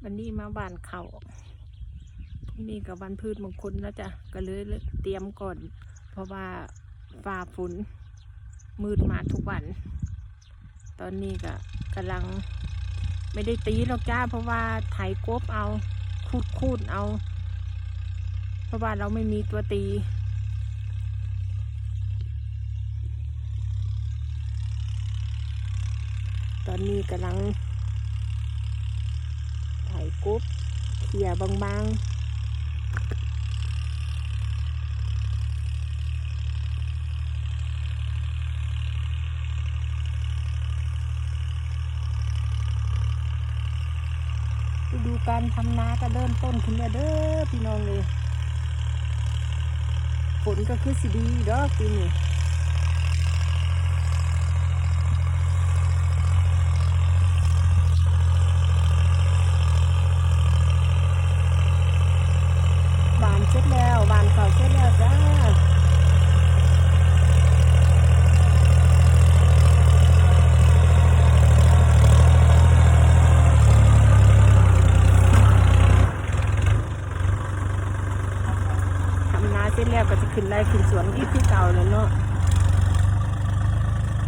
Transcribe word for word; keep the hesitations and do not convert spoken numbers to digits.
วันนี้มาหว่านข้าว พรุ่งนี้ก็วันพืชมงคลแล้วจ้ะ ก็เลยเตรียมก่อน เพราะว่าฟ้าฝนมืดมาทุกวัน ตอนนี้ก็กำลัง ไม่ได้ตีหรอกจ้า เพราะว่าไถกบเอา ขูดขูดเอา เพราะว่าเราไม่มีตัวตี ตอนนี้กำลังไถกบ เขี่ยบางๆ ฤดูการทำนาก็เริ่มต้นขึ้นแล้วเด้อพี่น้องเลย ฝนก็คือสิดีดอกปีนี้ หว่านเสร็จแล้ว หว่านข้าวเสร็จแล้วจ้า ทำนาเสร็จแล้วก็จะขึ้นไร่ขึ้นสวนอีกคือเก่าแล้วเนาะ